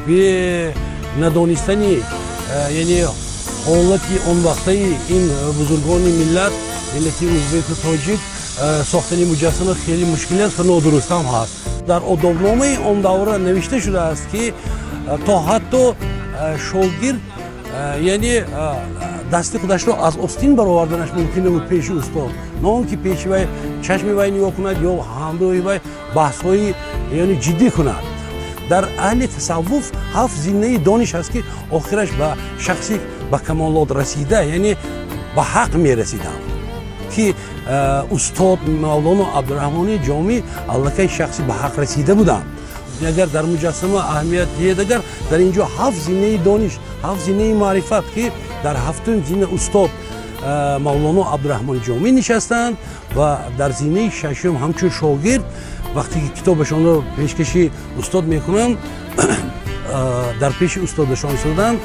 Бе надонистани, яъне ҳолати он вақтаи ин бузургони миллат, миллати узбеку тоҷик, сохтани муҷассама хеле мушкил аст ва нодуруст ҳам ҳаст. Дар одобномаи он давра навишта шудааст, ки то ҳатто шогирд, яъне дасти худашро аз остин бароварданаш мумкин набуд пеши устод, на он ки пеши вай, чашми вай нигоҳ кунад ё ҳамроҳи вай баҳсҳои, яъне, ҷиддӣ кунад. Дар аҳли тасаввуф ҳафт зинаи дониш ҳаст, ки охираш ба шахси ба камолот расида, яъне ба ҳақ мерасидам, ки устод Мавлоно Абдураҳмони Ҷомӣ аллакай шахси ба ҳақ расида буданд. Агар дар муҷассама аҳамият диҳед, агар дар ин ҷо ҳафт зинаи дониш, ҳафт зинаи маърифат, ки дар ҳафтум зина устод Мавлоно Абдураҳмони Ҷомӣ нишастанд ва дар зинаи шашум ҳамчун шогирд, вақте ки китобашонро пешкаши устод мекунанд, дар пеши устодашон истоданд.